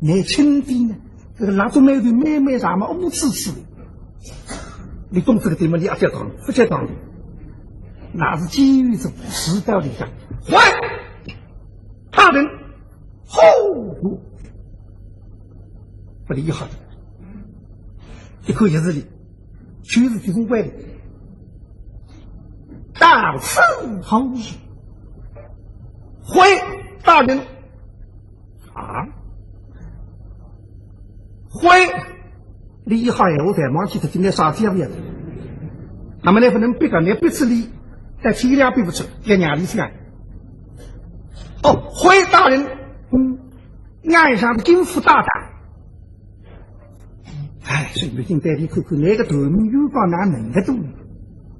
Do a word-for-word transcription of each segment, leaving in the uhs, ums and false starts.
拿轻点呢，搿个蜡烛眉头慢慢上嘛，乌呲呲的。你懂这个对吗？你阿叫讲，勿叫讲的，那是机遇是迟到里向。喂，大人，吼，勿厉害的，一口一字里，就是这种怪的。到此后，回大人。 啊？会，你一下闲话侪忘记脱，今朝啥节日呀？那么呢，勿能逼个，你逼死你，但天亮逼勿出，要让你想。哦，回大人，嗯，岸上的金府大胆。哎，所以今朝你看看，那个头名有讲哪能个多？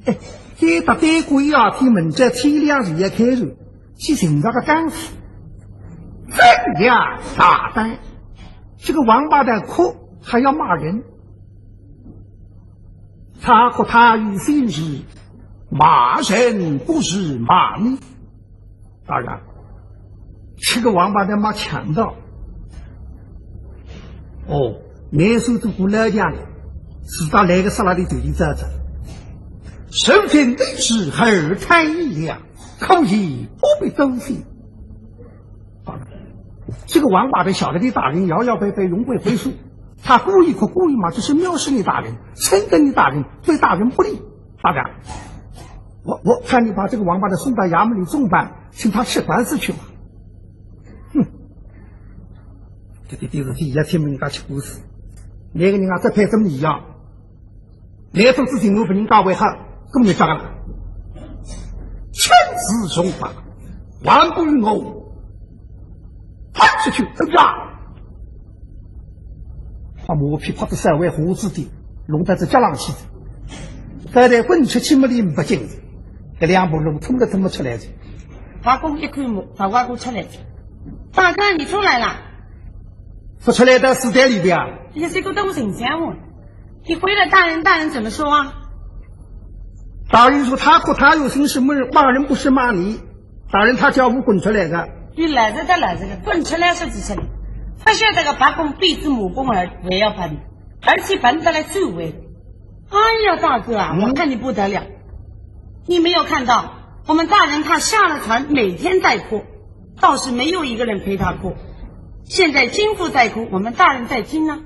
哎，这搭对过一夜天，明朝天亮就要开船。 去寻着个干事。这样大胆，这个王八蛋哭还要骂人。他哭他有心事，骂人不是骂你。当然，这个王八蛋骂强盗。哦，难受得过来讲，是他来个啥了的对你咋着？ 如今的事儿太一了，可以不必多心。啊，这个王八蛋晓得你大人摇摇摆摆，荣归回首，他故意哭故意骂，就是藐视你大人，深恨你大人，对大人不利。大人，我，我看你把这个王八蛋送到衙门里重办，请他吃官司去吧。哼，这个第一个第一天人家吃官司，那个人家再配这么一样。 来做事情我不应该为好，根本就这个了。亲自重办，还不与我搬出去，对不对？他马屁拍得稍微胡子点，弄到这家浪去的。刚才滚出去没理不进，这两步路通了怎么出来的？老公一看嘛，大外公出来的。大哥，你出来了。不出来到死在里边啊？也是个东神仙哦。 你回了大人，大人怎么说啊？大人说他哭他有心事，骂人不是骂你，大人他叫我滚出来的。你来这个来这个，滚出来是几次了？不晓得个八公比之母公儿还要笨，而且笨得来最为。哎呀，大哥啊，嗯？我看你不得了。你没有看到，我们大人他下了船，每天在哭，倒是没有一个人陪他哭。现在金父在哭，我们大人在惊啊。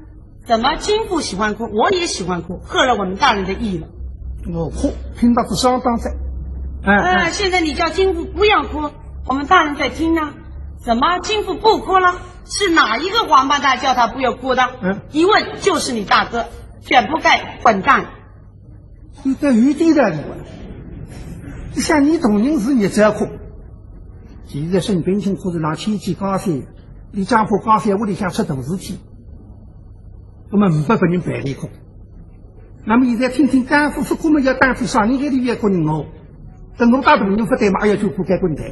怎么金父喜欢哭，我也喜欢哭，合了我们大人的意了。我哭，听到是相当在。哎，哎，现在你叫金父不要哭，我们大人在听呢。怎么金父不哭了？是哪一个王八蛋叫他不要哭的？嗯。一问就是你大哥，卷铺盖滚蛋。 你到有点道理啊。你想你同人是日子要哭，现在沈冰清可是拿千几家三，你讲破家三屋里向出大事体，那么五百个人陪你哭。那么现在听听干部不哭么要担负啥人眼里也哭人哦。等我打大人不对嘛，哎呀，就不该滚蛋。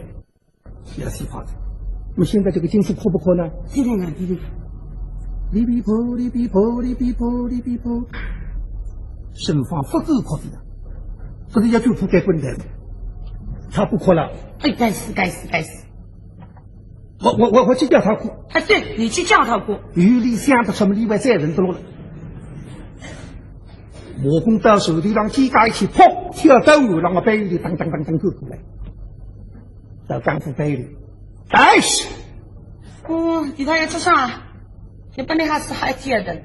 也是怕的。那么现在这个金父哭不哭呢？听听看，听听看。哩哩噗，哩哩噗，哩哩噗，哩哩噗。沈芳不够哭的，可是也就不该滚蛋了。他不哭了。哎，该死，该死，该死。我，我，我，我去叫他哭。哎，对，你去叫他哭。有理想的，什么例外，再人都了。我公到手里让鸡嘎一起，砰，跳到我，让我背里当当当当走过来。 到江湖背里，但是，哦，你他要吃啥？你把那还是还接的。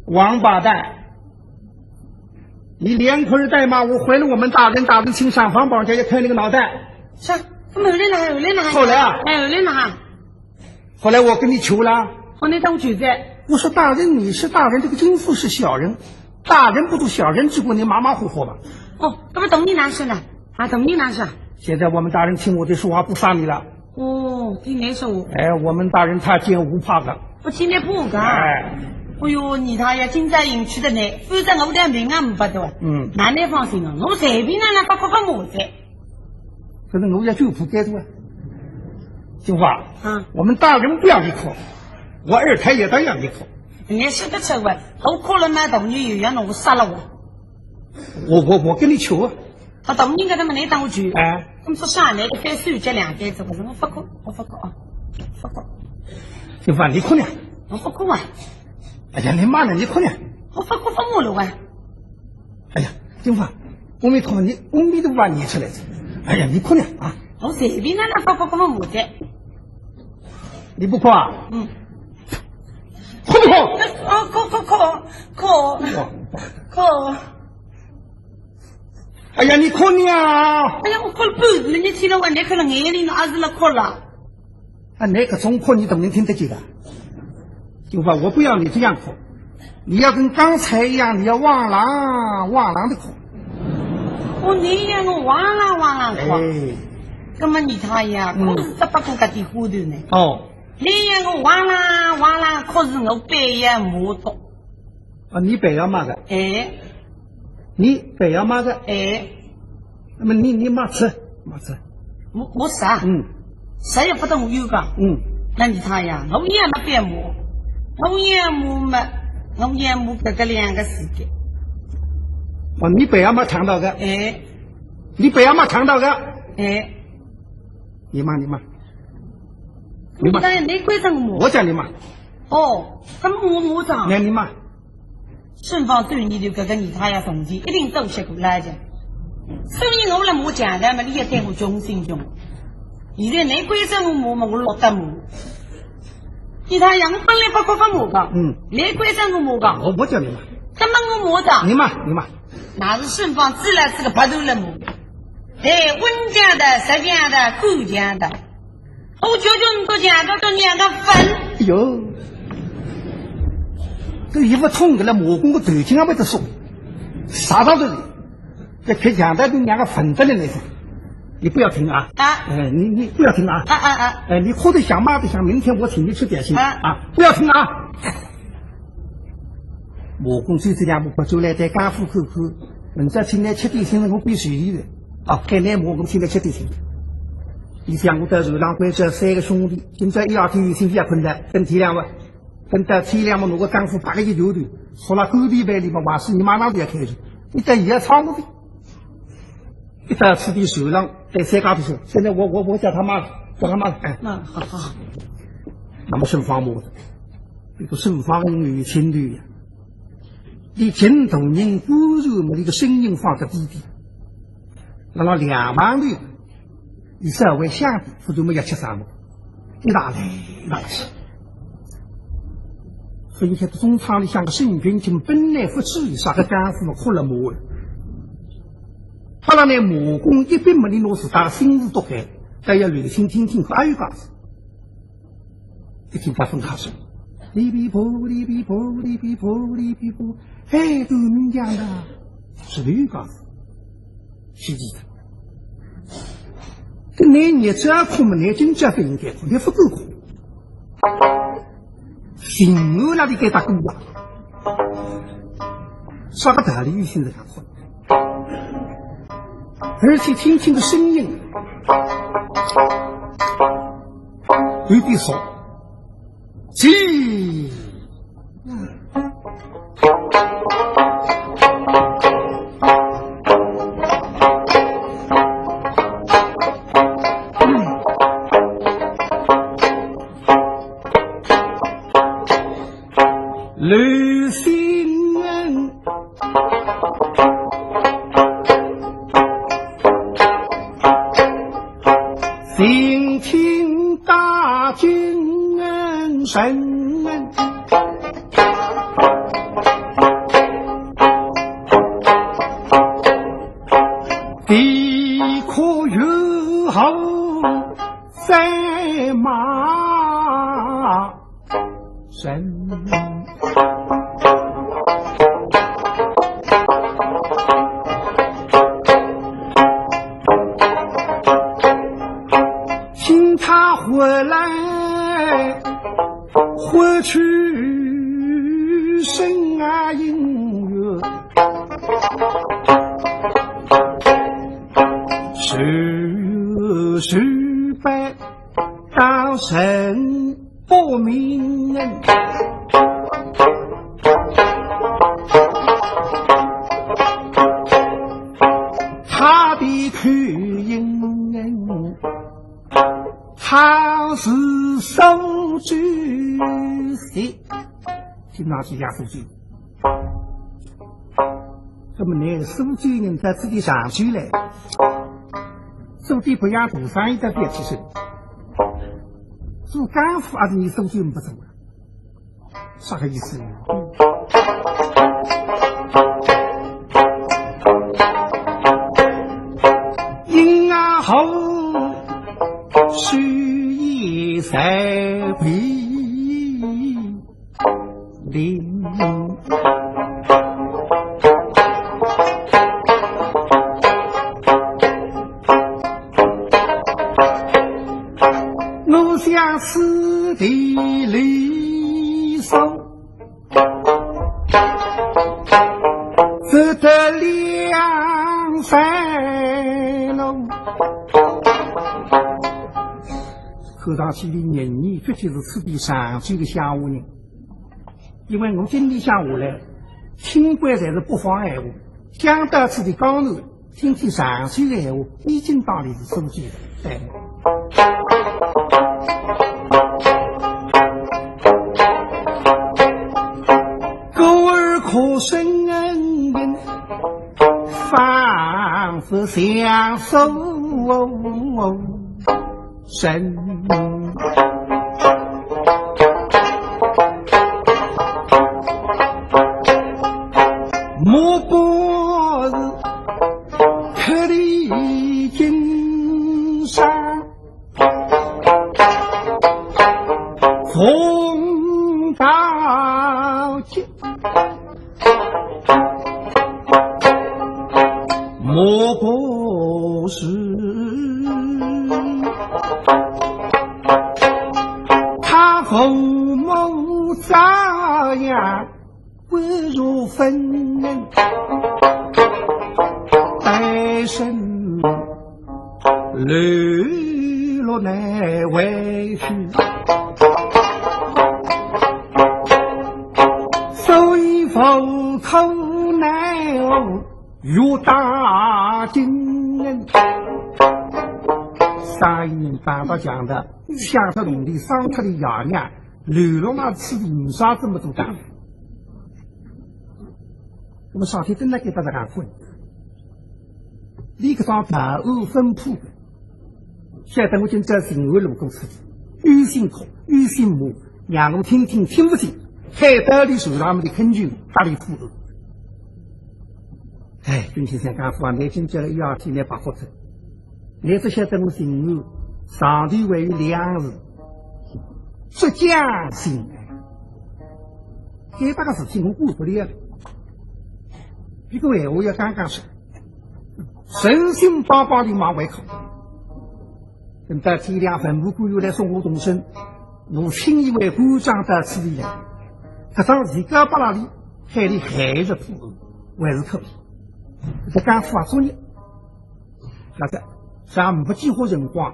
王八蛋，你连哭带骂，我回了我们大人，大人请上房，把人家也拍你个脑袋。是啊，他们有人了，有人了，后来啊，哎，有人了哈。后来我跟你求了，我那当局在。我说大人，你是大人，这个金父是小人，大人不做小人之过，你马马虎虎吧。哦，那么懂你难受呢？ 啊，怎么呢是？现在我们大人听我的说话不杀你了。哦，听你说。哎，我们大人他见无怕的。不听你不敢。哎。哎哟，你他也真在隐去的呢，反正我的命啊没不得。嗯。那你放心啊，我随便哪能不不不没的。可是我也就不该做啊。金花，嗯。我们大人不要你哭，我二太爷倒要你哭。你说得出啊，我哭了那大人又要拿我杀了我。我，我，我跟你求啊。 啊，大人搿能么来当我求。哎。我们说啥呢？一番手脚两番子，我说我不哭，我不哭啊，不哭。金花，你哭呢？我不哭啊。哎呀，你妈呢？你哭呢？我不哭，不骂了啊。哎呀，金芳，我没哭，你，我没都把你出来了。哎呀，你哭呢啊？我随便哪能不哭，不骂的。你不哭啊？嗯。哭不哭？哦，哭，哭，哭，哭，哭。哎呀，你哭呢啊？哎呀，我哭了半日，你听了我，你看了眼泪，侬还是辣哭了。啊，你搿种哭，你都能听得见的。金芳，我不要你这样哭，你要跟刚才一样，你要哇啦哇啦的哭。哦，你让我哇啦哇啦哭。哎。那么你看呀，嗯。哭是只不过搿点花头呢。哦。你让我哇啦哇啦哭，是我半夜骂的。 啊，你半夜骂的？哎。你半夜骂的？哎。那么你，你骂谁？骂谁？我，我啥？嗯。谁也不懂我有个。嗯。那你看呀，我也没变骂，我也没骂，我也没搿个两个字的。哦，你半夜骂强盗的？哎。你半夜骂强盗的？哎。你骂，你骂。你骂。你当然没关照我。我叫你骂。 哦，那么我，我讲。那你骂。顺芳对你的搿个你他呀，从前一定都学过来的。所以我来骂强盗嘛，你也对我穷心穷。现在你关照我骂嘛，我落得骂。你他呀，我本来不哭不骂的。嗯。你关照我骂的。我，我叫你骂。那么我骂的。你骂，你骂。那是顺芳自来是个白头人骂。哎，温家的、石家的、顾家的。 我舅舅，你都讲到都两个坟。哎哟，搿一勿痛个了，骂功个头颈也勿得松，啥道理？这可讲到你两个坟得了那种，你不要听啊！啊。哎，你，你不要听啊！啊，啊，啊。哎，你哭得响，骂得响，明天我请你吃点心啊！啊，不要听啊！ 骂功最这两步，就来对家父口口，明朝请来吃点心，我比谁的。啊，该来骂功请来吃点心。你想我到船浪关照三个兄弟，今朝一夜天有心覅困了，等天亮吧。等到天亮嘛，拿个家父拍个一头头，说了狗皮背里嘛，还是你马上就要开始。你等也唱不的。 一到此地船浪，对三家头说，现在我，我，我叫他妈了，叫他妈了，哎。嗯，好，好。那么顺芳骂的，这个顺芳有前途呀，你见大人果然么，你个声音放得低低，那么两旁头，你稍微响点，不就没有吃啥么？ 一大来一大去。所以现在中舱里向个沈君清本来不至于啥个功夫嘛，哭了骂了。后来呢，骂功一边么，你拿自家心事都改，但要留心听听看，还有讲事。一听他分开说，哩哩婆，哩哩婆，哩哩婆，哩哩婆，嘿，都明讲的，是这个讲事。 是的。搿你日子也苦么，你今朝勿应该苦，你勿够苦。心安那里该打鼓啊？啥个道理？有心人家苦，而且听听个声音，有点熟。 起。刘心恩。 听听大军人，的可有好在马 人。听他回来，回去声啊音乐，是是拜 当成不明人。他的口音，他是苏州哎，听上去像苏州。那么呢，苏州人到此地常住来，做点别样大生意倒勿要去说，做奸夫还是伲苏州人勿做啊？啥个意思呢？因啊好，是也在皮林。我想此地离松，只得两三路。看上去俚人呢，的确是此地常住个乡下人。 因为我今里向下来，听惯侪是北方闲话，想到此地江南，听听常州闲话，已经当俚是苏州人。对。故而可生恩，仿佛相思 人。莫不是客里经商，逢道街。 莫不是他父母早呀，不如分人，单身流落难为去。 所以无可奈何，欲打金人。生意人打到墙头，想脱铜钿，伤脱俚爷娘，流落到此地，呒啥搿么多家。那么上天真的给大家看，你搿张大案分判， 晓得我今朝寻我路过此地，有心哭，有心骂，让我听听听勿清，害得俚受了么个恳求，搭俚复案。哎，君先生讲话，倷今朝一夜天倷白活脱，倷只晓得我寻我，上头还有两字，浙江寻案。搿搭个事体我管勿了，搿个闲话要刚刚说，诚心帮帮俚忙胃口。 等到天亮，文武官员来送我动身，我亲一位官长到此地来，搿桩事体交拨俚，喊俚害人破案，还是可以。搿个奸夫啊作孽。那个，像没几化辰光，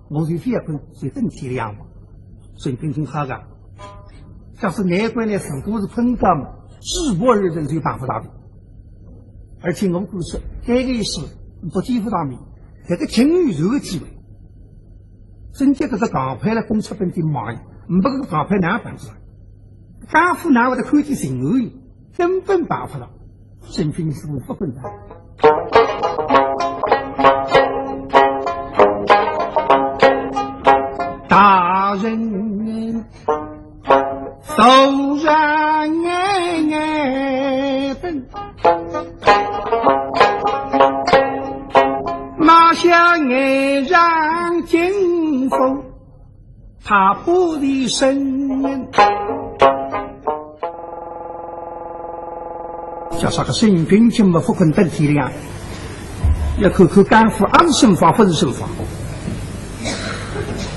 我就覅困，就等天亮吧。沈君听好个，假使难关呢，如果是碰到嘛，日薄而人就办勿到的。而且我跟你说，搿个事，勿见勿大明，搿个情愿是个机会。 真叫搿只港派来公出本的忙呀，没搿个港派哪办法？家父哪会得看见情愿，根本办法了。沈君是勿困难。大人 手上眼眼等，拿下眼上金佛，他不离身人。叫啥个沈君清么勿困等天亮，要看看奸夫阿是身法勿是身法。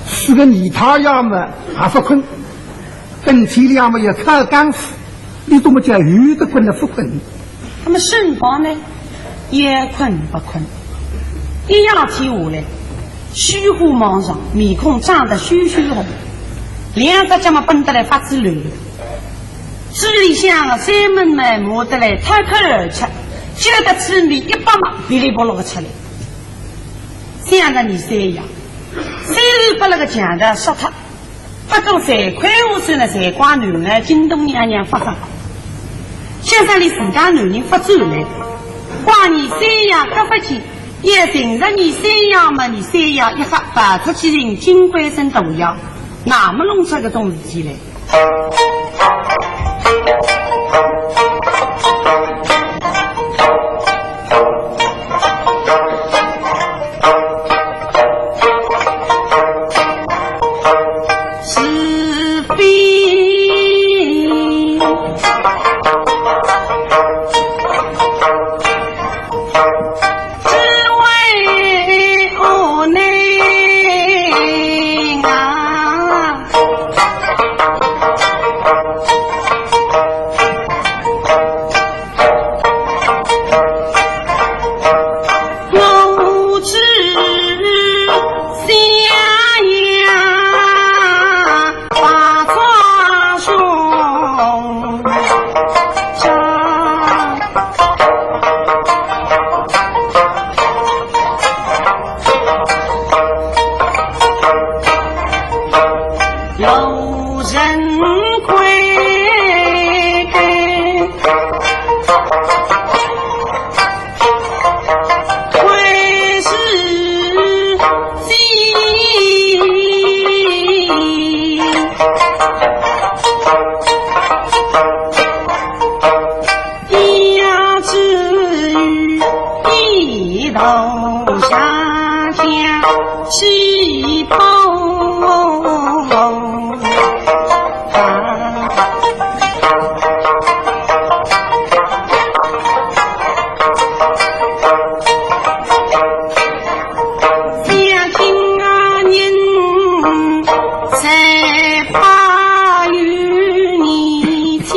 是个你他要么还勿困， 等天亮么要靠奸夫，你怎么叫有的困了勿困？那么沈宝呢，也困不困？一夜天下来，虚火茫然，面孔涨得血血红，两只脚么绷得来发紫乱。嘴里向个山门么磨得来脱口而出，搿个嘴里一把么噼里啪啦个出来。想着你三爷，虽然拨那个强盗杀脱，不过罪魁祸首呢，侪怪囡儿，京东娘娘发作。今朝伊自家囡儿勿转来，怪伊三爷搿勿见，要寻着伊三爷嘛，伊三爷一吓跑出去寻金龟孙大爷，那么弄出搿种事体来。 是非，只为我内啊。 我只想呀，把这胸路人归根，归是心。一只鱼一头下降。 西风。想今啊人才把与你讲。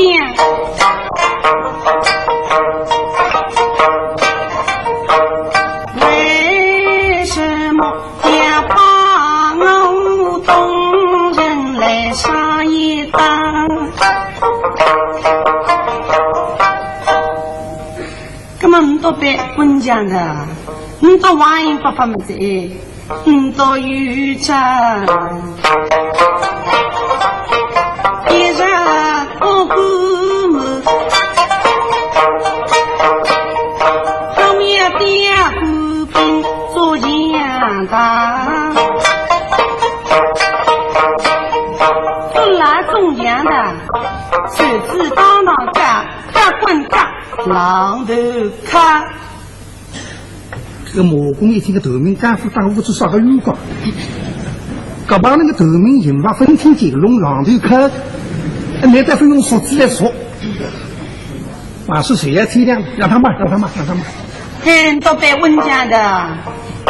为什么要把我东人来杀一打？那么唔笃别滚讲个，唔笃王爷不发么子，唔笃有这。 一日不过么，都要点官兵做强盗。不拉中强盗，谁知道那个，他滚蛋，浪头看。 搿个马公一听搿头名干部当屋子啥个冤枉，搿帮那个头名刑法分清乾隆上头看，难道非用说起来说？话是谁也体谅，让他骂，让他骂，让他骂。人都被温家的，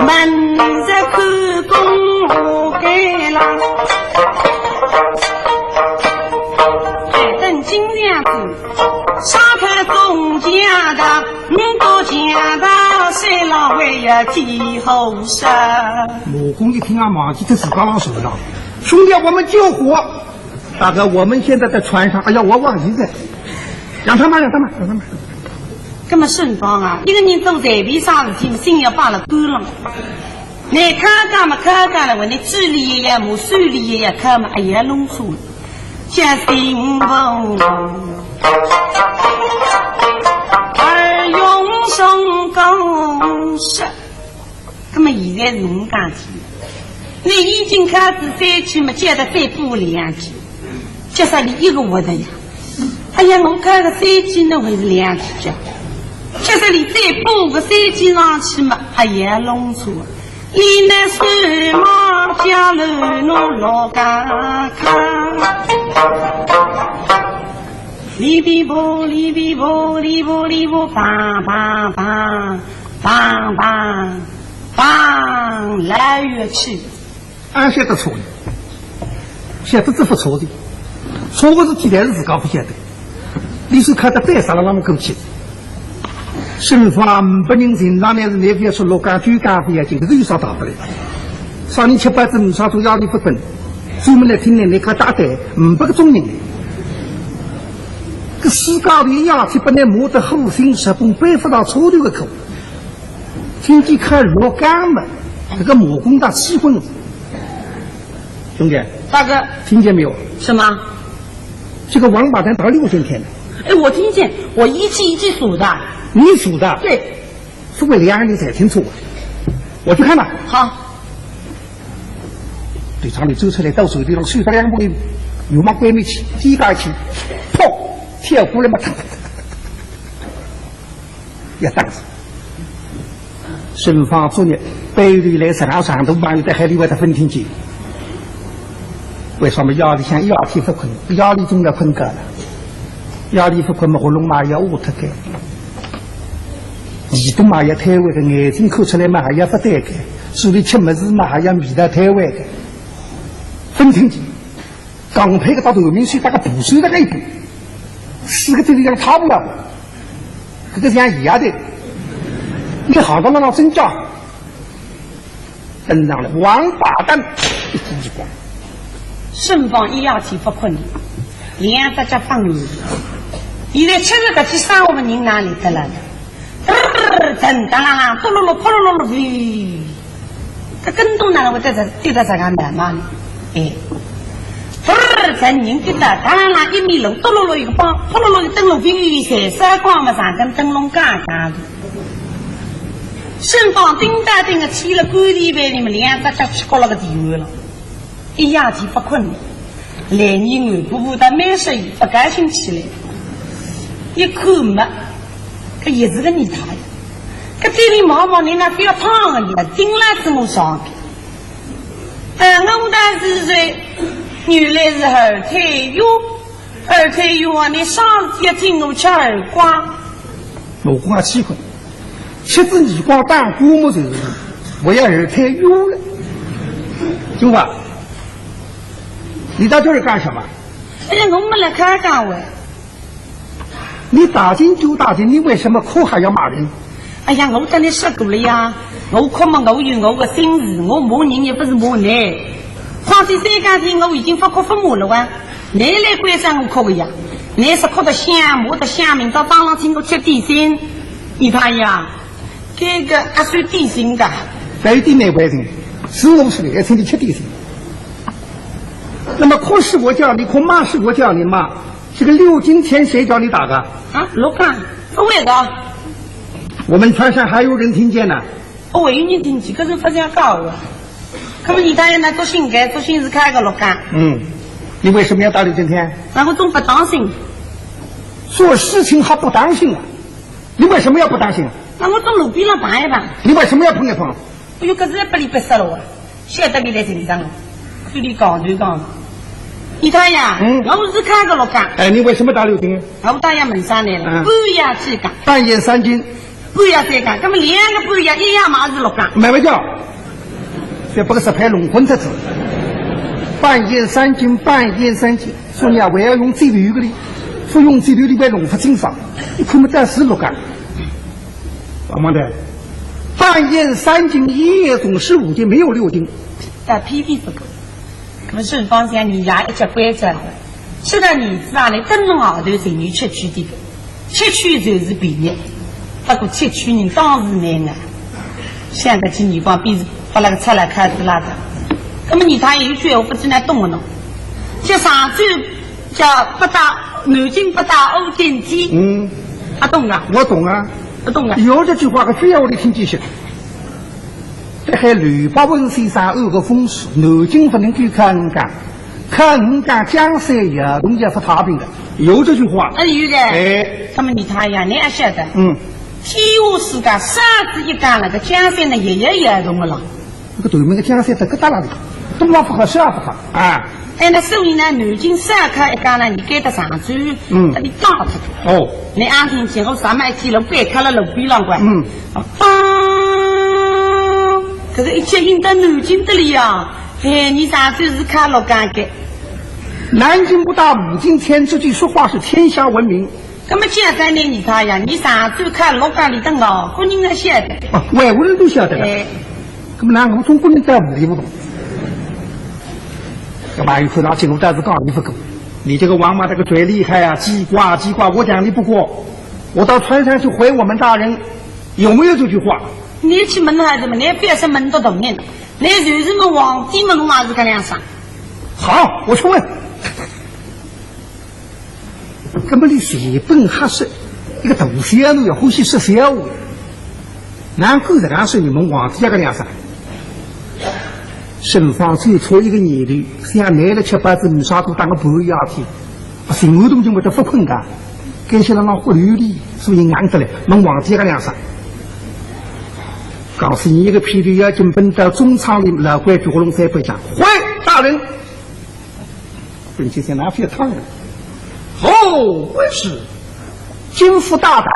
门在口供我给了，还等金两子，上头中家的。 唔笃强盗，谁老为呀几好事？马公一听啊，忘记脱自家浪手上。兄弟，我们救火。大哥，我们现在在船上。哎呀，我忘记了。让他骂，让他骂，让他骂。那么沈芳啊，一个人做随便啥事体，心要摆了干了。你看看嘛，看看了，我那嘴里也要骂，手里也要看嘛，哎呀，弄错了。 叫新妇，而用成功说。那么现在是我讲起，你已经开始三期嘛，叫他再补两期，叫啥你一个活的呀？哎呀，我开个三期呢，还是两期叫，叫啥你再补个三期上去嘛，哎呀，弄错了。 你那是马家楼弄老干看。哩哩啵，哩哩啵，哩啵哩啵，梆梆梆，梆梆梆，来越去。俺晓得错了，晓得这不错的，错个事体侪是自家不晓得。 你是看到带啥了那么过去？沈芳啊，五百人寻上来是难，覅说六讲九讲不要紧，搿个有啥大不了？啥人吃饱子没啥做，夜里不困，专门来听你，你看大胆，五百个中人。搿世界里夜天不能磨得火星十分，背不到车头个口。天天看六讲嘛，搿个马公大气昏了。听见？大哥。听见没有？什么？这个王八蛋打六更天了。哎，我听见，我一记一记数的。你数的？对。说不定两人才听错啊。我去看吧。好。对厂里走出来，到手里上手上两把，又往关面去，第一个去，砰，跳过来嘛，啪，啪，啪，啪，啪。 要打死。沈芳昨日背后来十二床头朋友在海里外头分听见。为什么？夜里向一夜天不困，夜里总要困觉了。夜里不困嘛，喉咙嘛要哑脱个，耳朵嘛要退位个，眼睛看出来嘛还要不对个，嘴里吃物事嘛还要味道退位个，分听见。 刚配个到头面去，搭个部首搭个一比，四个字里向差不了，搿个像一样的，你好到那真假？登上来，王八蛋，一记耳光。沈芳一夜天不困，两只脚放软。现在吃着搿记生活么人哪里得了？嘚儿，震当啷啷，嘟噜噜，扑噜噜噜，飞。 搿跟斗哪能会得着，得着这个难嘛呢？哎，噗儿，在人跌倒，当啷一米六，嘟噜噜一个帮，噗噜噜一个灯笼，微微闪闪光嘛，像跟灯笼刚刚的。沈芳叮当叮个起了，关地板里面两只脚去搞了个地位了，一夜天不困了。 来年我婆婆到蛮适意，不高兴起来。一看嘛，搿也是个泥大爷，搿店里毛毛，人家覅烫个，你盯牢仔我上去。呃，我当时是，原来是二太爷，二太爷啊，你上次要请我吃耳光。 我光气愤，吃仔耳光打鼓么就是，我要二太爷了。对吧？你到这儿干什么？哎，我没来看看喂。你打听就打听，你为什么哭还要骂人？哎呀，我跟你说过了呀，我哭嘛，我有我个心事，我骂人也不是骂你。况且三更天我已经不哭不骂了哇。 你来关照我哭个呀？你是哭得香，骂得香，明朝早浪请我吃点心。你看呀，这个阿算点心个。搿一点难为情，是我是来请你吃点心。那么哭是我叫你哭，骂是我叫你骂，这个六更天谁叫你打的？啊，六更，不会的。我们船上还有人听见呢。 哦，我有人听见，可是不想搞啊。那么你大爷呢，做心个，做心是开个六更。嗯，你为什么要打六更天？那我总不当心。做事情还不当心啊？你为什么要不当心？那我从路边上碰一碰。你为什么要碰一碰？哎呦，可是不离不舍了啊，晓得你来寻上我，非得讲就讲。你大爷，嗯。我是开个六更。哎，你为什么打六更？我大爷问上来了，嗯。半夜几更。半夜三更。 半夜三更，那么两个半夜一样嘛是六更。没没叫，这不是拍龙魂的字。半夜三更，半夜三更，说你啊，还要用嘴头个哩，不用嘴头你还弄不清爽，你看不到是六更。王八蛋，半夜三更，一夜总是五更，没有六更。但偏偏不够。 那么沈芳想，你爷一脚关照的，吃到儿子啊来，灯笼外头侪有吃亏的，吃亏就是便宜。不过吃亏人当时难啊，想得起耳光，便是把那个出来开始拉的。那么你他有句闲话不知道懂不懂？叫上周叫不打，南京不打五更天。嗯。啊，懂啊？我懂啊。不懂啊？有这句话，个非要我得听几声。 这还刘伯温先生有个风俗，南京不能够开五更，开五更江山摇动也不太平的，有这句话。哎，有的。哎。那么你看呀，你也晓得，嗯。天下世界啥子一更，那个江山呢，也要摇动的了。那个对面的江山在搿搭了的，东也不好，西也不好啊。哎，那所以呢，南京少开一更呢，你该得上去，嗯。把你打出去。哦。你俺听见我上面一记楼板开了路边浪过。嗯。 啊，搿个一切应当南京的了呀。哎，你上周是开六更的。南京不打五更天，这句说话是天下闻名。那么简单的，你看呀，你上周开六更里的哦，个人来写的。啊，外国人都晓得的。哎。那么那我中国人在屋里不懂。搿么有看到这个，但是讲你不够。你这个王八这个嘴厉害啊，叽呱叽呱，我讲你不过。我到船上去回我们大人， 有没有这句话？你去问还是问，你不要说问到大人，你就是问皇帝问我还是搿样子。好，我去问。搿么俚随便瞎说，一个大小奴要欢喜说笑话，难怪搿个说你们皇帝搿个良心。沈芳最初一个念头，想拿了吃饱子，没啥多打个半夜天，啊，心里头就没得勿困个。 该些人浪忽悠俚，所以硬得来，问皇帝搿两声。告诉你一个譬喻，要紧奔到中舱里，老倌就喉咙在背上，回大人。本就在那边躺着。哦，我是金福大胆，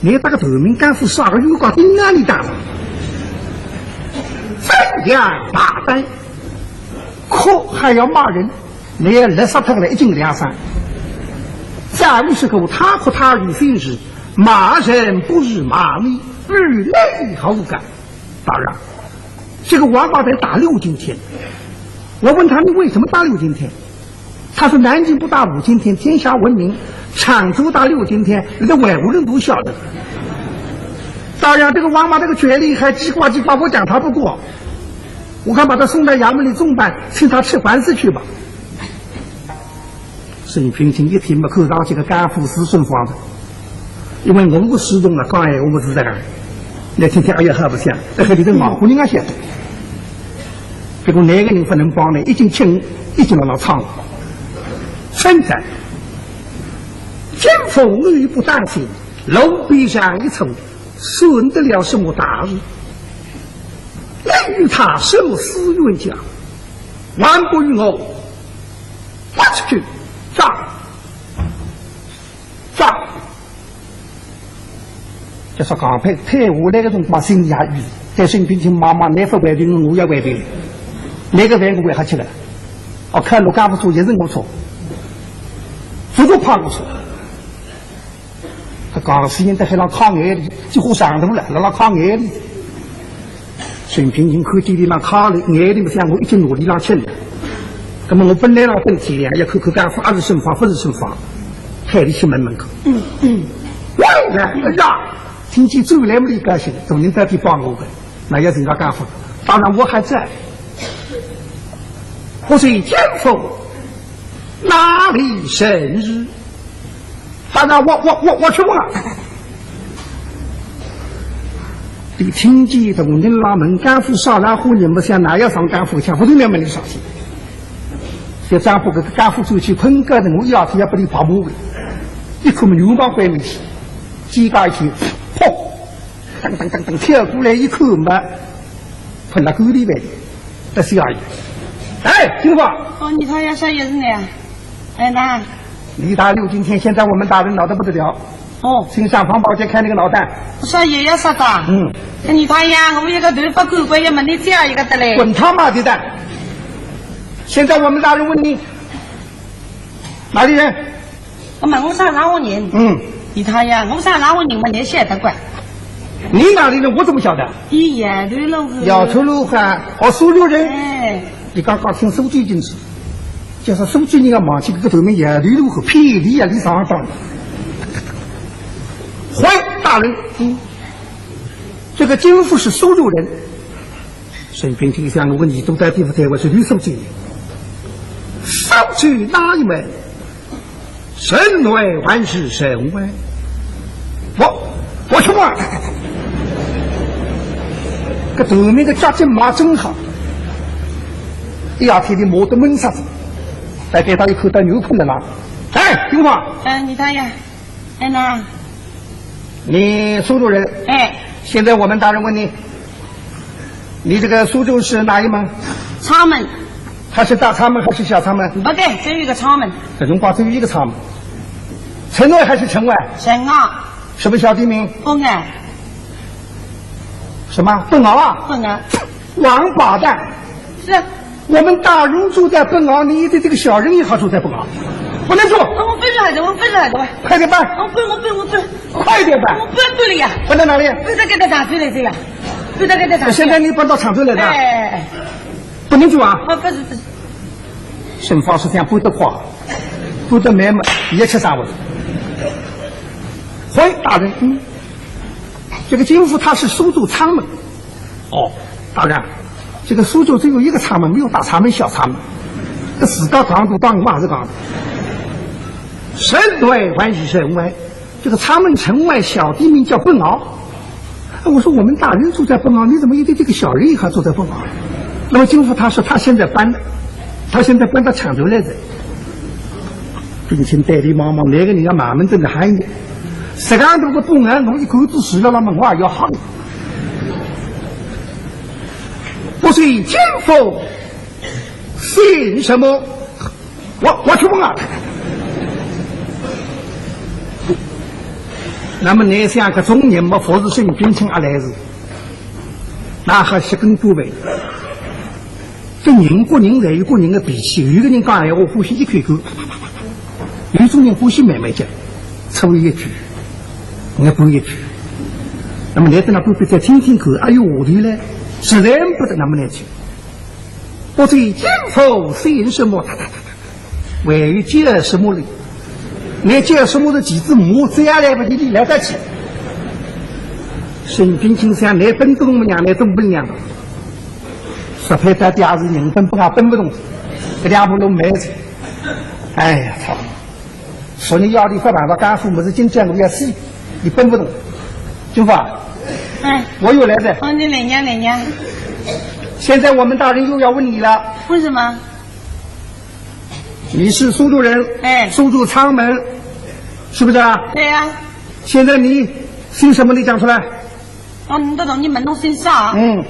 你这个头名干副啥个有个盯啊你打，怎样大胆？哭还要骂人？ 你也勒杀脱了一斤两三。再无是个他哭他语心事，骂人不如骂你，与你何干？当然，这个王八蛋打六今天，我问他你为什么打六今天？他说南京不打五今天，天下闻名，常州打六今天，连外国人都晓得。当然，这个王八蛋个权力还叽呱叽呱，我讲他不过。 我看把他送到衙门里重办，请他吃官司去吧。沈君清一听嘛，看上去个奸夫是沈芳的，因为我个书中啊，讲闲话是这样，你听听，哎呀，好不像，这个里头外国人啊写的。结果那个人不能帮呢，一进去，一进了老仓，真的，奸夫我不当心，路边上一冲，算得了什么大事？ 你与他什么私怨讲？还不与我拿出去斩！斩！就说刚才退下来个辰光，心里也有数，但是你毕竟妈妈，你不回头，我也回头。那个饭我还吃了。哦，看我干不出也是我错，不过怕我错。 搿讲死人在海浪淌眼泪，几乎上头了，辣辣淌眼泪。沈君清看见俚浪淌了眼泪，想我一直努力浪撑的。那么我本来浪等天亮，要看看干夫阿是沈芳，不是沈芳，海里去问问看。嗯嗯，喂，哎呀，听见走来么里高兴，大人到底帮我个，那要寻到干夫，当然我还在。我是奸夫，哪里生日？ 大人，我我我我去问啊。你听见大人辣问干夫啥，老虎人不想哪要上干夫去，不是那么的伤心。这丈夫搿个干夫转去困觉的，我一夜天要拨你白忙的，一看么牛毛怪没去，肩胛一挺，嚯，噔噔噔噔跳过来一看嘛，碰到沟里来的，不是而已。哎，金福，哦，你看呀，少爷是哪样？ 哎，那，李大六今天现在我们大人恼得不得了。哦，请尚方宝剑开那个脑袋。少爷要杀的？嗯。那你看呀，我一个头发狗官也没你这样一个的嘞。滚他妈的蛋！现在我们大人问你，哪里人？我问我啥哪户人？嗯。你看呀，我啥哪户人嘛，你晓得个。你哪里人？我怎么晓得？你摇头路是？摇头路哈，哦，苏州人。哎。你刚刚听苏州人说， 就是苏州人要忘记搿个头名，也流露很霹雳啊，你上当。回大人，嗯，这个金福是苏州人。沈君清想，我问你都在地方台，我是绿苏州人。苏州哪一门？城外还是城外？我，我去问。搿头名个家境嘛真好。 哎呀，天天磨得闷煞子，再给他一口到牛困了啦。哎，金福，哎，你大爷，哎呐，你苏州人，哎，现在我们大人问你，你这个苏州是哪一门？阊门。它是大阊门还是小阊门？不对，只有一个阊门。搿辰光只有一个阊门。城内还是城外？城外。什么小地名？砵亭。什么？砵亭啊？砵亭。 王八蛋！是。我们大人住在砵亭，你的这个小人也好住在砵亭，不能住。我分出来的，我分出来的。快点搬！我分，我分，我分。快点搬！我分不了呀。搬到哪里？搬到搿搭上头来的呀。搬到搿搭上头。现在你搬到上头来的？哎，不能住啊。啊，不是，不是。沈芳是想搬得快，搬得慢嘛，也吃啥味。回大人，嗯，这个金福他是苏州阊门。 哦，大人，这个苏州只有一个阊门，没有大阊门、小阊门。这自家讲都当我还是讲的。城头还是城外，这个阊门城外小地名叫本坳。我说我们大人住在本坳，你怎么一个这个小人也还住在本坳？那么金福他说他现在搬了，他现在搬到阊头来了。并且带你望望，那个人要慢慢等着喊你。实际上这个本坳，侬一口子住了那么我也要好。我说金福，姓什么？我我去问啊。那么你想，搿种人嘛，勿是沈君清阿来事，那还是更过分。这人各人侪有各人的脾气，有个人讲闲话欢喜一口口，有种人欢喜慢慢讲，粗一句，硬补一句。那么你等那边再听听看，哎呦，下头嘞，实在不得，那么来去。我说金福姓什么？哒哒哒哒。还有叫什么嘞？你叫什么的几字母，这样来不及，你来得及。沈君清想，你分得动么娘，你动不娘。说白点，也是人分不啊，分不动，这两步路没走。哎呀，操！说你要的发办法，干父么是今天我要死，你分不动，金福啊。哎，我又来了。哦，你来呀，来呀。现在我们大人又要问你了。为什么？你是苏州人，哎。苏州阊门，是不是啊？对呀。现在你姓什么？你讲出来。哦，你到大人问侬姓啥？嗯。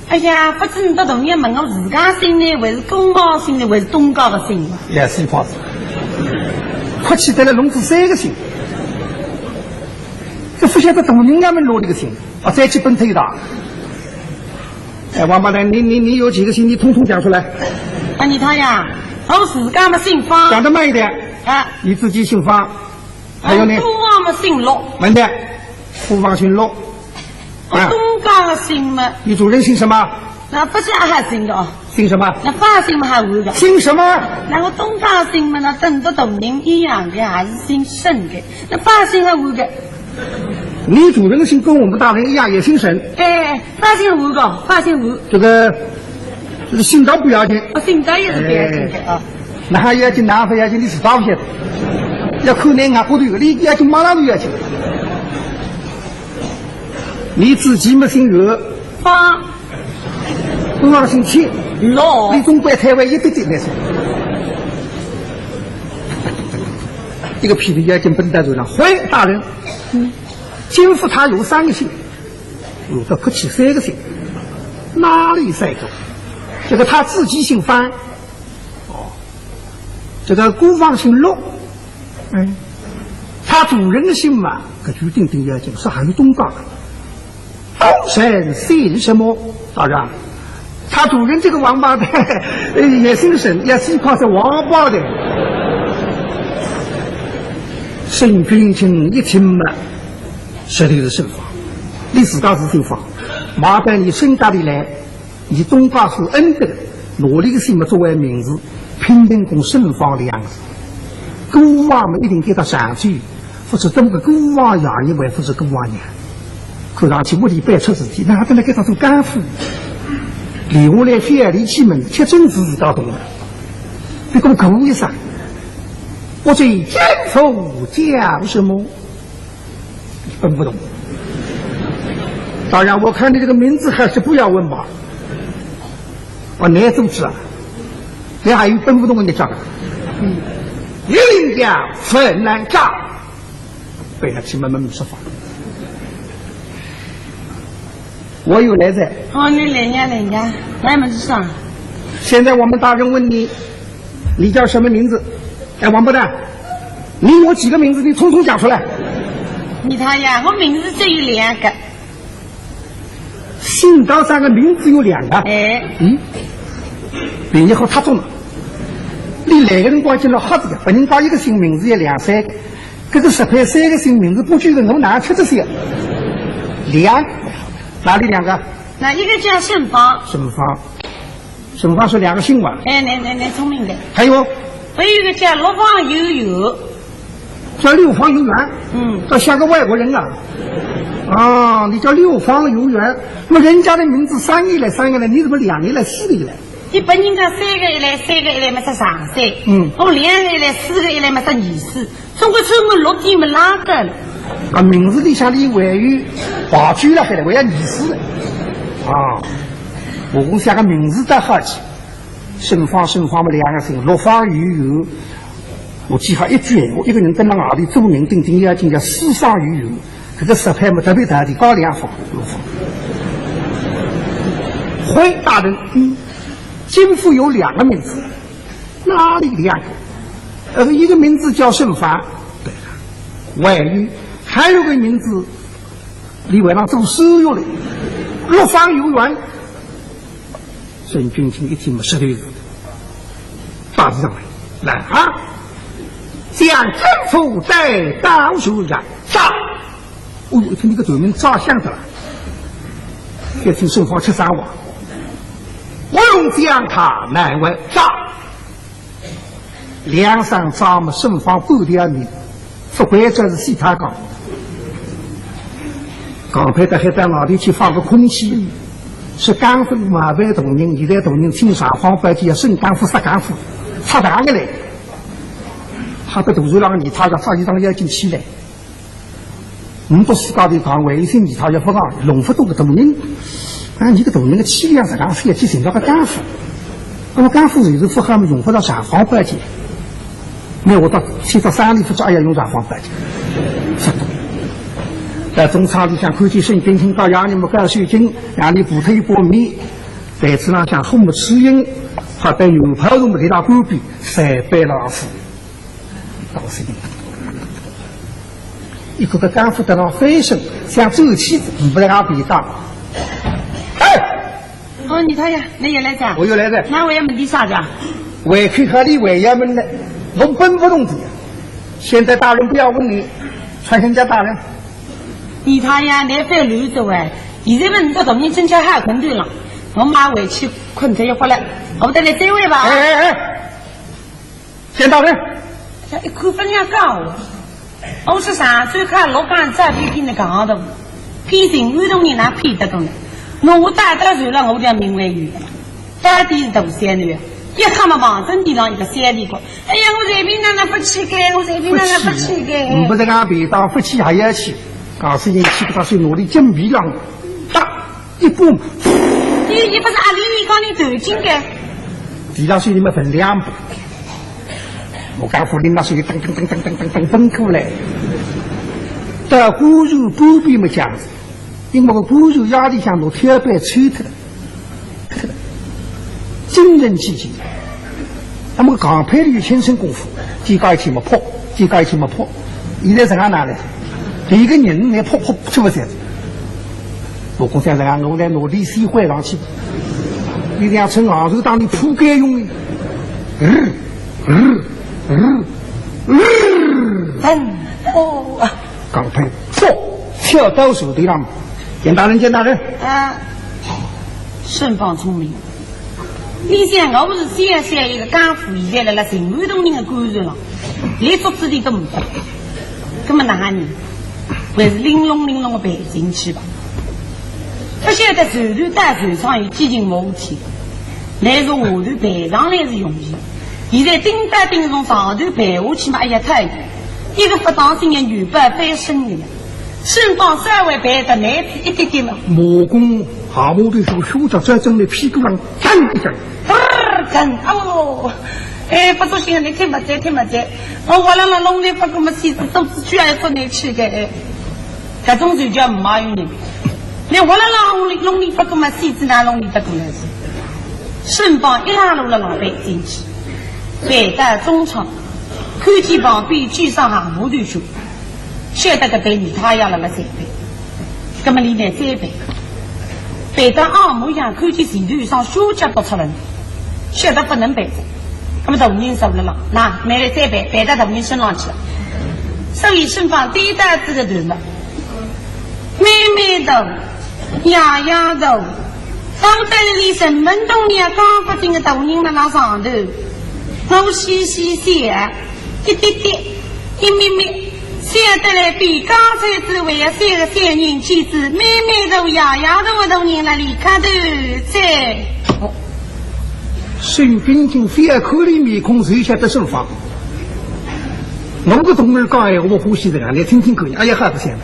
哎呀，勿知你到大人问我自家姓呢，还是姑房姓呢，还是东家的姓嘛？也是一块子，客气得了，弄出三个姓，这勿晓得大人家门落里个姓，啊，再去奔推一趟。哎，王八蛋，你你你有几个姓？你统统讲出来。啊，你看呀，我自家嘛姓方。讲得慢一点。啊。你自己姓方，还有呢？我东家嘛姓陆。慢点，姑房姓陆。我东家的姓嘛。你主人姓什么？那勿是阿拉姓的哦。姓什么？那方姓嘛还有的。姓什么？那我东家姓嘛，那跟着大人一样的，还是姓沈的。那方姓还有的。你主人姓跟我们大人一样，也姓沈。哎，方姓有的，方姓有。这个，这个姓倒不要紧。啊，姓倒也是不要紧的啊。哎，那还要紧，那还要紧，你是倒不晓得。要看你外骨头，你要紧马上就要紧。你自己嘛姓陆。方。姑房姓钱。陆。你总归台湾一点点来说。这个屁股要紧奔到头上，回大人。嗯。金福他有三个姓，有的客气三个姓，哪里三个？这个他自己姓方，哦，这个姑房姓陆，哎，他主人的姓嘛，搿句顶顶要紧，是还有东家的。东沈姓什么？大人，他主人这个王八蛋，呃，也姓沈，也是一块是王八蛋。沈君清一听嘛，实头是沈方，你自家是姓方，麻烦你沈家里来，你东家是恩德，拿你个姓嘛作为名字，拼成功沈方两字。姑房嘛一定给他上去，勿是这么个姑房呀，你还勿是姑房娘。看上去屋里办出事体，哪能给他做干部？留下来非要离开门，吃正事自家懂了。别个可恶一声，我这奸夫叫什么？ 分不动。当然，我看你这个名字还是不要问吧。哦，你也做主啊？你还有分不动的讲啊？嗯，一定要分难讲，被他气闷闷说话。我又来哉。哦，你来呀，来呀，来么子啥？现在我们大人问你，你叫什么名字？哎，王八蛋，你有几个名字？你统统讲出来。你看呀，我名字只有两个。姓张三个名字有两个？哎。嗯，别人好太重了。你来个辰光进了瞎子呀，别人家一个姓名字也两三个，搿个十块三个姓名字不就是我哪吃得消？两个，哪里两个？那一个叫沈方。沈方。 沈方是两个姓嘛。哎，你你你聪明的。还有？还有一个叫陆方有有。叫六方游园。嗯。倒像个外国人啊。啊，你叫六方游园，那么人家的名字三个一来，三个一来，你怎么两个一来，四个一来？一般人家三个一来，三个一来嘛是上三。嗯。我两个一来，四个一来嘛是二四。中国中国六点么拉倒了。啊，名字里向里还有排序了，还得还要二四了。啊，我讲像个名字倒好起。 沈芳，沈芳么两个字，六方游园。我记好一句闲话，一个人蹲辣外头做人顶顶要紧，叫四方游园。搿个石牌么特别大的，高两幅，六方。回大人，嗯，金府有两个名字，哪里两个？呃，一个名字叫沈芳，对了，还有，还有个名字，俚还上做手续嘞，六方游园。 沈君清一听么，实头是，大字上来，来啊，将金府带到书上，招。哦哟，一听搿个头名招响的了，一听沈芳吃生话，我用将他难为，招。 两声招么，沈芳半条命，勿关照是死脱讲。刚才到海边外头去放个空气，说江湖嘛，勿同人，现在同人请上方宝剑，要沈江湖杀江湖，出大个来。他个肚子浪，你他个发一张要紧起来。 唔笃自家头讲，为一些其他要勿讲，弄勿懂个大人，啊，你个大人个气量实梗，非要去寻到个江湖。那么江湖就是勿好么，用勿着尚方宝剑。那我到去到山里去，哎呀，用尚方宝剑。勿懂。在中舱里向看见沈君清到夜里么高手劲，让你补脱一把面，台子浪向火么吃音，好在牛泡路么立到半边，三杯老虎。 当心。一个个江湖得了翻身，想走起，唔不得俺便当。哎！哦，二太爷，你也来哉？我又来哉。那我也问你啥子啊？胃口好，你胃也问了，我本不懂的。现在大人不要问你，传人家大人。二太爷，你别乱说哎，现在问你个东西真叫好困头了，我马上回去困脱一会儿了，我等你再会吧。哎哎哎！ 见大人。这一看分量高啊，我是上手看老干这批拼的讲的，批评运动人哪批得动的？那我打到手了，我叫名为有，到底是大三的，一看嘛，望准地上一个三的个，哎呀，我随便哪能不去个，我随便哪能不去个。你不是俺便当不去还要去，告诉你去个他是努力准备了，打。 一步，你，你不是阿里米讲你头颈个？地上水里面分两步，我讲福林那水里噔噔噔噔噔噔噔奔过来，到官船半边么讲，因为个官船压力向我跳板抽脱了，精神气劲。 那么讲配的有轻身功夫，几个一起么扑，几个一起么扑，现在实梗哪来？一个人连扑扑吃不消。我讲实梗，我来拿力气换上去，你这样趁昂头当你铺盖用的。呃，呃，呃，呃。嗯，哦。刚才嗖，跳到手头上，见大人，见大人。啊，沈芳聪明。 你想，我不是想想一个江湖现在辣辣寻活动人的官船了，连捉子的都没得，那么哪能？还是玲珑玲珑的办进去吧。不晓得船头到船上有几斤么事体，来从下头办上来是容易，现在顶到顶从上头办下去嘛，哎呀，太远，一个不当心也女扮翻身的呀。 沈芳稍微办得难一点点嘛。马公下马头手，手脚再正来，屁股上蹬一蹬。嘚儿蹬，哦，哎，不作兴，你听不见，听不见。我活了了弄你不给我们死子，都是去爱说你去的，哎。搿种就叫没有人。你活了了弄你，弄你不给我们死子，哪弄你得过来是？沈芳一拉路了老板进去，回到中舱，看见旁边举上下马头手。 晓得搿对二太爷辣辣再办，葛么俚来再办，办到阿模样，看见前头有双小脚跑出来，晓得不能办哉。葛么大人说了啦，那，倷来再办，办到大人身浪去了。所以沈芳对待仔个头嘛，妹妹头，爷爷头，当得俚身份东西讲不定个大人辣辣上头，我嘻嘻笑，一滴滴，一咪咪。想得来比刚才子还要小个小人，简直妹妹大、爷爷大个大人了，里看头在。沈冰清非要看伊面孔，就晓得沈芳。我个同儿讲闲话，我欢喜这样，你听听看。哎呀，好不像。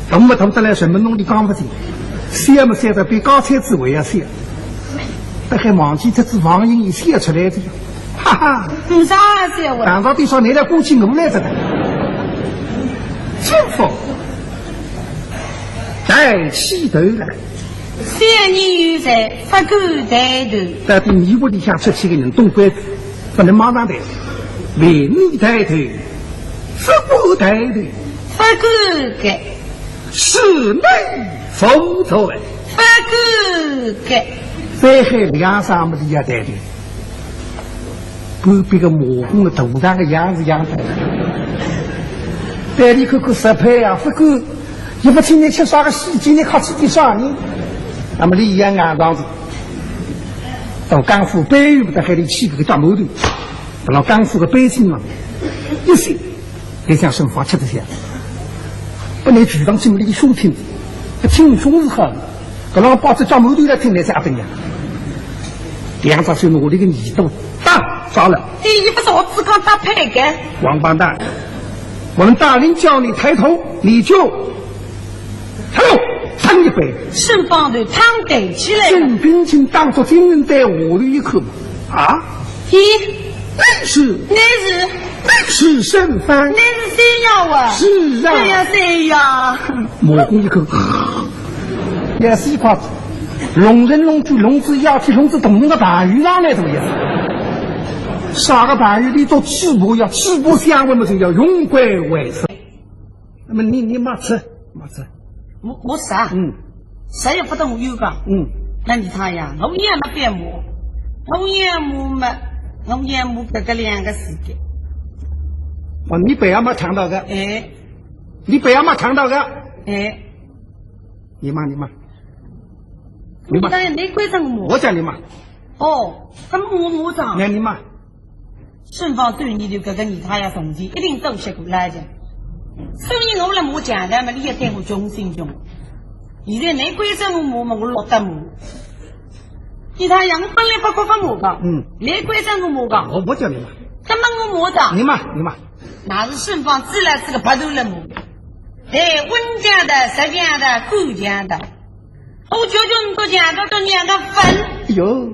那么他们来什么弄的讲不清，小么小得比刚才子还要小，大概忘记脱子王英一笑出来的。 哈哈，唔啥笑话。难道地上拿了过去我来着的？政府抬起头来，小人有才，不敢抬头。到底你屋里向出去个人，总归不能马上抬头，万一抬头，不敢抬头，不敢个，是内服罪。不敢个。再喊两声么，你也抬头。 隔壁个马公个头上个样子样子。对伊看看实拍啊，不过也不听你吃啥个喜酒，你客气点啥呢？那么伊也硬上去，到江湖背后的海里起个大矛盾，到了江湖的背景嘛，一些。 你想沈芳吃得消？本来局长进了一个凶听，听凶是好的，搿让把这家门头来听来才阿等呀。两只手拿里个耳朵打着了。第一不是我只讲打牌个。王八蛋，我们大人叫你抬头，你就抬头，伸一背。沈芳头汤抬起来。沈冰清当作金人在下头一看嘛，啊？咦，那是那是是沈芳。那是谁呀我？是啊。对呀，谁呀？马公一看，也是一块龙人龙举龙子要去龙子同龙的朋友上来怎么样？啥个朋友？你都主播呀，主播相问么就要用归为是。那么你你骂吃骂吃，我我啥？嗯啥也不懂有讲。嗯，那你看呀，我也没变魔，我也没嘛，我也没这个两个世界。我你不要骂强盗的，哎你不要骂强盗的，哎，你骂你骂，你骂，当然没关上我。我讲你骂，哦，那么我我讲，那你骂，沈芳对你的这个你他呀，从前一定都是过来的。所以我来骂讲的嘛，你也对我忠心忠。现在没关上我骂嘛，我落得骂。你他呀，我本来不过不骂的，嗯，没关上我骂的，我我讲你骂，那么我骂的，你骂你骂，那是沈芳自来是个白头人骂。对，温讲的、实讲的、狗讲的。 我舅舅你都讲到都讲到分。哎呦，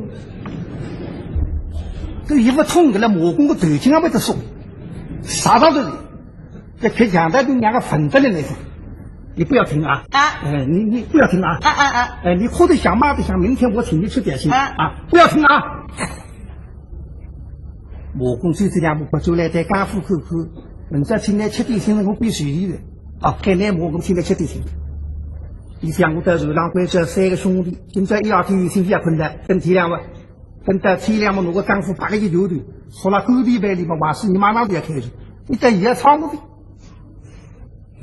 这一不冲个了，马公个头颈上会得松，啥道理？这可讲到都两个粉得了那种，你不要听啊！啊哎，你你不要听啊！啊啊啊！哎，你哭得想骂得想，明天我请你吃点心啊啊！不要听啊！马公就这两步走来，对家父看看，明朝请来吃点心，我必须的。啊，该来马公请来吃点心。你想我到船浪关照三个兄弟，今朝一夜天有心也困难，等天亮吧。等到天亮嘛，拿个家父摆个一头，说了狗皮背里嘛，还是你马上就要开始，你等也唱不的。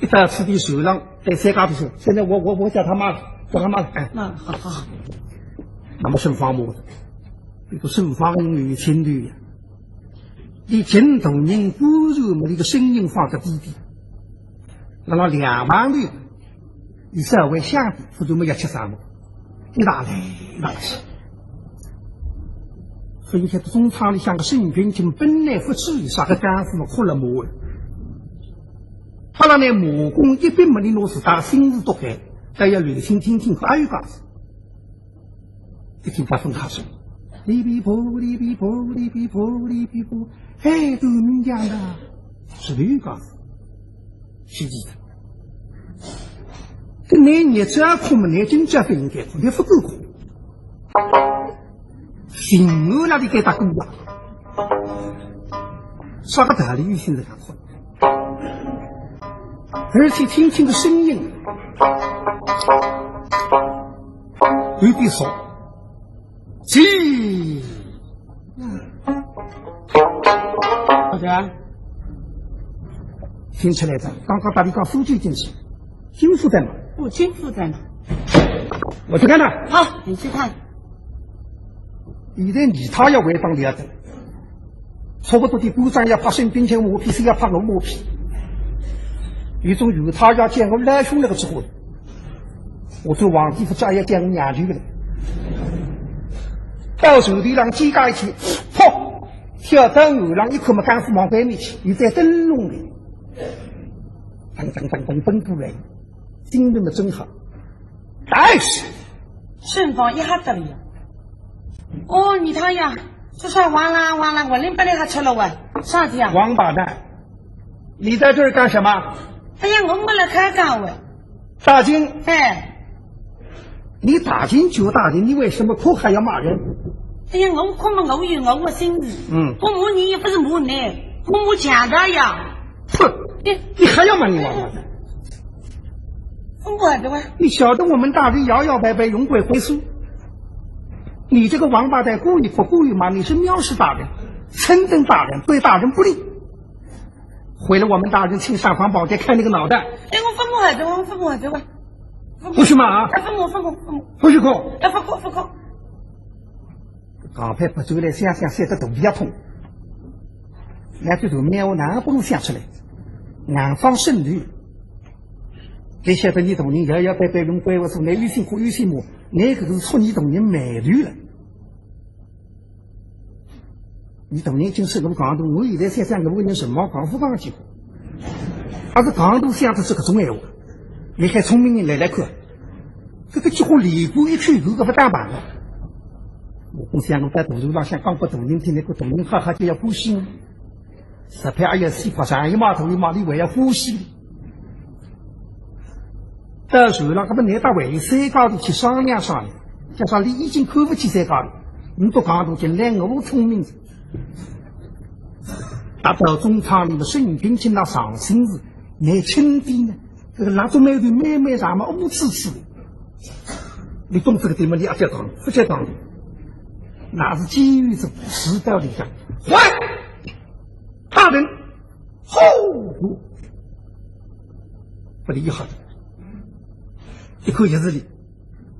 一到此地船浪，对三家头说，现在我我我叫他妈了，叫他妈了，哎。嗯，好好。那么沈芳么，这个沈芳有前途呀，你见大人官船么，你个声音放个低低，那么两旁头，你稍微响点，不就没有吃啥么，一大来一大去。所以现在中舱里向个沈君清本来不至于啥个家父么哭了么，后来呢，马公一边么你拿自家心事都开，但要留心听听看，还有讲事。 一听八分开始，哩哩啵，哩哩啵，哩哩啵，哩哩啵，嘿，都明讲的，是这个，是的。这你日子啊，苦么，你真正不应该苦，你不够苦。心我那里给他苦啊，啥个道理？现在他苦。 而且听听个声音，有点熟悉。好的，听出来的，刚刚把你讲夫妻进去，金夫在哪？我金夫在哪？我去看看。好，你去看。现在你他要回帮你的，差不多的部长要拍沈君清马屁，是要拍我马屁。有种有他要见我老兄那个机会，我做皇帝不照样见我娘舅的。到船头浪肩胛一起，噗，跳到岸浪一看嘛，刚是往外面去，有盏灯笼的，噔噔噔噔奔过来，精神的真好。但是，盛芳一下得了。哦，你看呀，这啥哇啦哇啦，我连不来还吃了喂，啥的呀？王八蛋，你在这儿干什么？哎呀，我没来开讲喂。大惊，哎，你大惊就大惊，你为什么哭还要骂人？哎呀，我哭嘛，我有我的心事。嗯，我骂你也不是骂你，我骂强盗呀。哼，你还要骂你王八蛋？我的喂，你晓得我们大人摇摇摆摆荣归回苏，你这个王八蛋故意不故意嘛？你是藐视大人，称赞大人，对大人不利，毁了我们大人请尚方宝剑开你个脑袋，哎，我不骂的，我不骂的喂，不许骂啊，哎，不骂，不骂，不骂，不许哭。哎，不哭不哭。刚才不出来想想，吓得肚皮也痛。那这种妙话哪能不能想出来？南方圣女，你晓得你大人摇摇摆摆荣归回苏，你有心哭有心骂，你可是触你大人霉头了。你大人已经是我讲的，我现在想想，我人什么讲不讲几个？还是讲都想的是搿种闲话，你看聪明人来来看，这个几乎里骨一口油搿不打板了。我讲想我在大路浪向讲拨大人听，那个大人哈哈就要欢喜，十块二要死块，上一码大一码，你还要欢喜。到船浪，搿么难得回山高头去商量商量，加上你已经看不起山高头，你不讲大人来我聪明。打到中舱里么，沈君清那伤心事，你轻点呢，这个蜡烛眉头慢慢上嘛，乌痴痴的。你懂这个对吗？你阿叫讲，不叫讲，那是机遇是迟到的讲。喂，大人，吼！不厉害，一口一字里，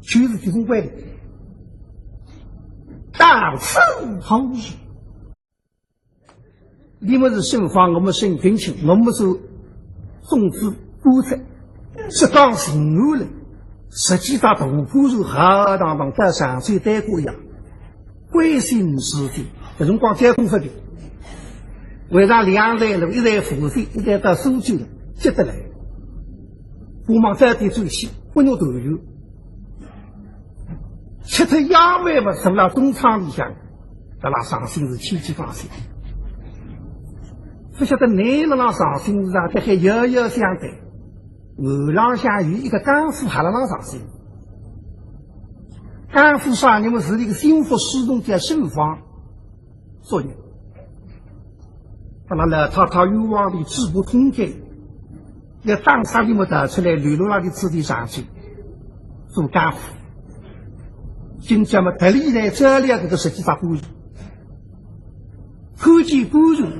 就是这种怪的。到此后日，你们是沈芳，我们沈君清，我们是种植蔬菜，是讲情愿了。实际上大部分是好堂堂到上水待过一样，关心事体，搿辰光交通不便，为啥两站路，一站扶梯，一站到苏州了，急得来。我忙早点转去，不用团圆。吃脱夜饭嘛，坐辣中舱里向，辣辣伤心事千千放心。不晓得你辣辣伤心事啊，这还摇摇想得，岸浪向有一个江湖还辣辣伤心。江湖上你们是一个心腹书童叫沈芳，作孽。把那老太太冤枉的嘴巴痛开，要打杀你们逃出来，流落那里此地上去做江湖。今朝么特地来照料这个实际上官员。看见官员，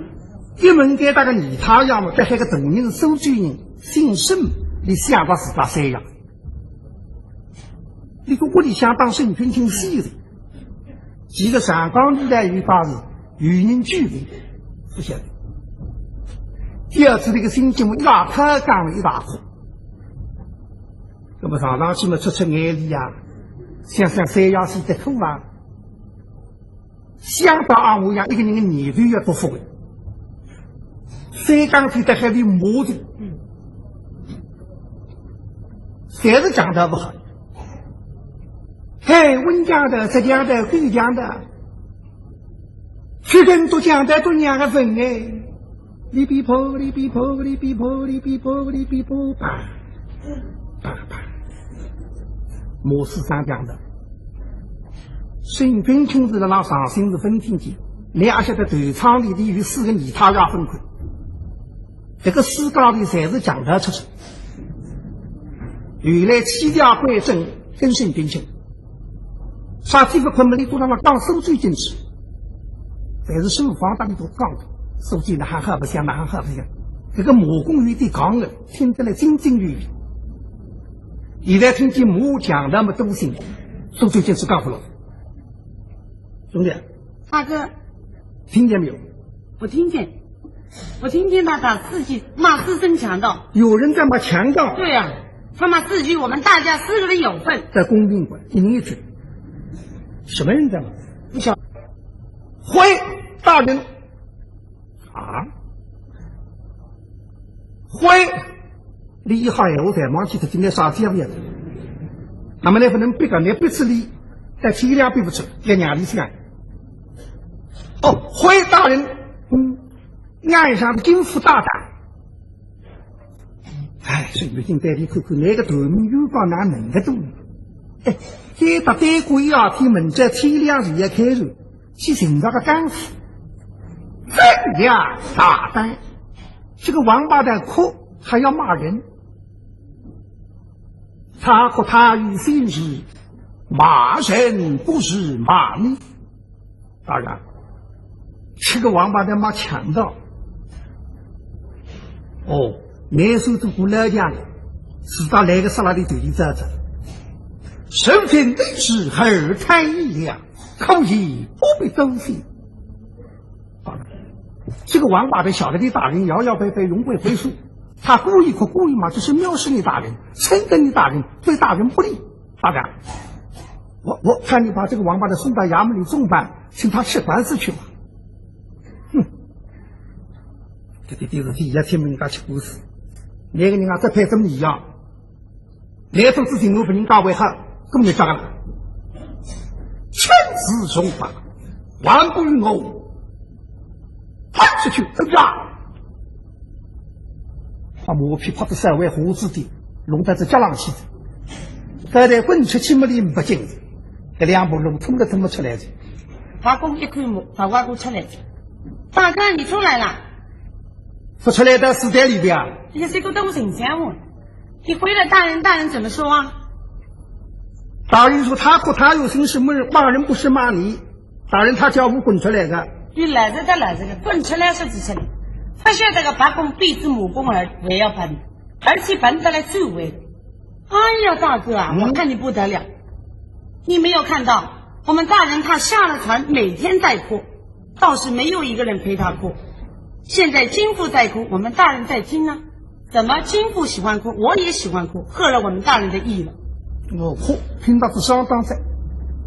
一问该搭个二太爷么，搿还个大人是苏州人，姓沈，你想到自家三爷。你个屋里向当沈君清死的，其实上江里来有一把是有人救的，不晓得。第二次这个心情一大开，讲了一大哭。那么上上去嘛，出出眼泪呀，想想三爷死得苦啊。想到啊，我讲一个人的念头要不服的，三江天在海里磨的，侪是强盗不好。嘿，温强盗、实强盗、狗强盗，去跟都强盗都两个份哎。里边跑，里边跑，里边跑，里边跑，里边跑，啪啪啪，磨死三江盗。沈君清是辣浪伤心是分听见，你阿晓得头舱里头有四个二太爷分开，这个四家头侪是强盗出身。原来欺家贵正跟沈君清，啥地方困难，你都让他讲苏州进去，但是沈芳搭里头讲，苏州哪哈好不像，哪哈好不像，这个马公有点讲了，听得来津津有味。现在听见骂强盗么多心，苏州进去讲不了。兄弟，大哥，听见没有？我听见。我听见他打四句，骂四声强盗。有人在骂强盗？对呀，他骂四句，我们大家四个人有份。在公宾馆，一人一句。什么人在骂？不晓。回大人。啊？回。俚一下闲话侪忘记脱，今朝啥体也勿晓得。那么呢，勿能逼个，倷逼死俚，到天亮逼勿出，要让俚死啊。哦，回大人。嗯。 岸上的金府大胆。哎，沈玉金对俚看看，倷个头名有讲哪能个多？哎，该搭对过一夜天，明朝天亮是要开船，去寻着个官府。怎样大胆？这个王八蛋哭还要骂人。他哭他有心事，骂人不是骂你。 大人，这个王八蛋骂强盗。哦，倷算做过老将了，自家来个啥啦的头里扎着。身边的是二太爷，可以不必多心。大人，这个王八蛋晓得你大人摇摇摆摆，荣归回首，他故意哭故意骂，就是藐视你大人，深得你大人，对大人不利。 大人，我，我看你把这个王八蛋送到衙门里重办，请他吃官司去吧。哼，这个地方第一天人家吃官司，那个人啊，这配怎么一样？那种事情我不应该为好，根本就干了。亲自重办，还不与我 拍出去，哎呀！把马屁拍得稍微活子点，弄到这脚浪去的。刚才滚出去没力不进，这两步路冲都冲不出来的。外公一看马，把外公出来的。大哥，你出来了。不出来到死在里边啊？你这个东西讲我，你回了大人，大人怎么说啊？大人说他哭他有心事，骂人不是骂你。 大人他叫我滚出来的。你来这个来这个，滚出来说起出来，不晓得个白宫比之母宫儿还要笨，而且笨得来最会。哎呀，大哥啊，嗯？我看你不得了，你没有看到我们大人他下了船，每天在哭，倒是没有一个人陪他哭。现在金府在哭，我们大人在听啊。 怎么金府喜欢哭，我也喜欢哭，合了我们大人的意了。我哭，拼到是相当在。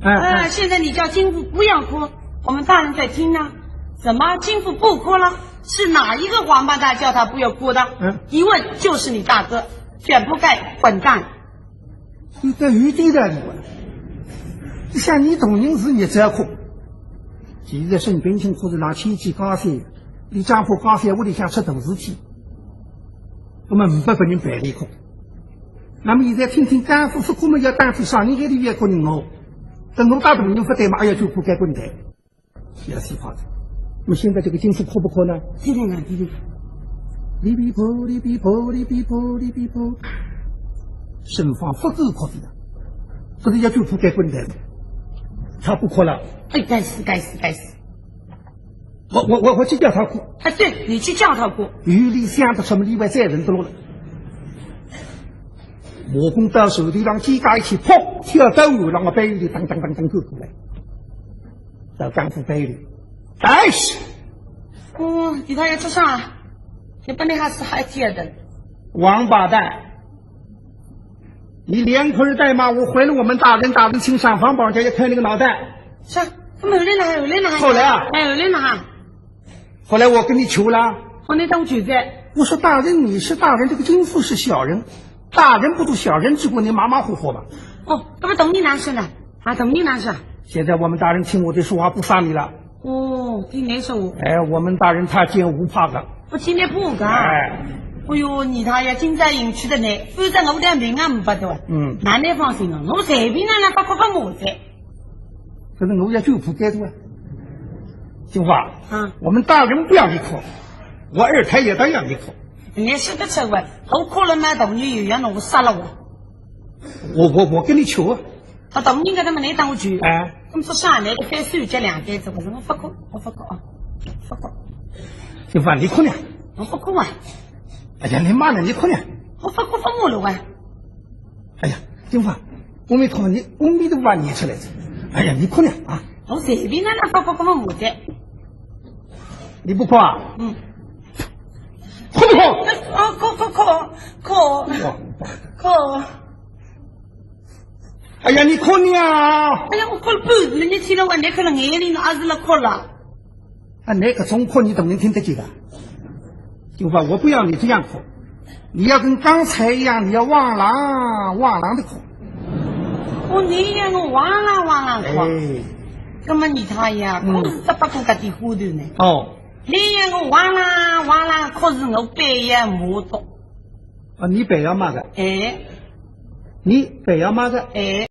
哎，哎，现在你叫金府不要哭，我们大人在听呢。怎么金府不哭了？是哪一个王八蛋叫他不要哭的？嗯。一问就是你大哥，卷铺盖滚蛋。 有点有点道理哇。像你同人是日子要苦，其实沈冰清可是拿千金家小，你丈夫家小屋里向出大事体，那么没法拨人办理苦。那么现在听听干夫妇苦么要担负啥人个理也可能哦，等我大大人不对嘛，哎呀，就不该滚蛋。 要死怕的。那么现在这个金府哭不哭呢？听听看，听听看。哩哩婆，哩哩婆，哩哩婆，哩哩婆。沈芳不够哭的，可是要救出该滚蛋的，他不哭了。哎，该死，该死，该死！我我我我去叫他哭。哎，对，你去叫他哭。有理想的什么例外，再人都落了。武功到手里，让肩胛一起，砰，跳到后浪个背后里，当当当当走过来。 到丈夫背里，哎，哦，你他要做啥？你把你还是还接的。王八蛋，你连哭带骂，我回了我们大人，大人请上房保，人家要开你个脑袋。是啊，他们后来哪，后来哪？后来啊？哎，后来哪？后来我跟你求了。哦，那当我求的。我说大人，你是大人，这个金府是小人， 大人不做小人之过，你马马虎虎吧。哦，搿么同你哪说呢？啊，同你哪说？现在我们大人听我的说话不杀你了。哦，听你说话。哎，我们大人他见无怕的。我今天不敢。哎。哎哟，你他呀，今朝运气的呢，否则我的命啊没得了。嗯。那你放心啊，我随便哪能发发发我的。可是我要救不该的啊。金花，啊。我们大人不要你哭，我二太爷倒要你哭。 你说得出话，我哭了嘛，大人又要拿我杀了我。我我我跟你求啊。啊，大人搿能么你当我求？哎。那么说啥呢？一开始就两开子，我说我不哭，我不哭啊，不哭。金花，你哭呢？我不哭啊。哎呀，你妈呢？你哭呢？我不哭，不骂了啊。 哎呀，金花，我没看到你，我没得把你出来着。哎呀，你哭呢啊？我随便哪能发发发我的。你不哭啊？嗯。哎呀，你哭呢啊？哎呀，我哭了半日，你听了我，你看了眼泪，侬还是辣哭了。啊，你搿种哭，你怎么能听得见的？对吧？我不要你这样哭，你要跟刚才一样，你要哇啦哇啦的哭。哦，你让我哇啦哇啦哭。哎。那么你看呀，嗯。哭是只不过搿点花头呢。哦。你让我哇啦哇啦哭，是我半夜骂的。啊，你半夜骂的？哎。你半夜骂的？哎。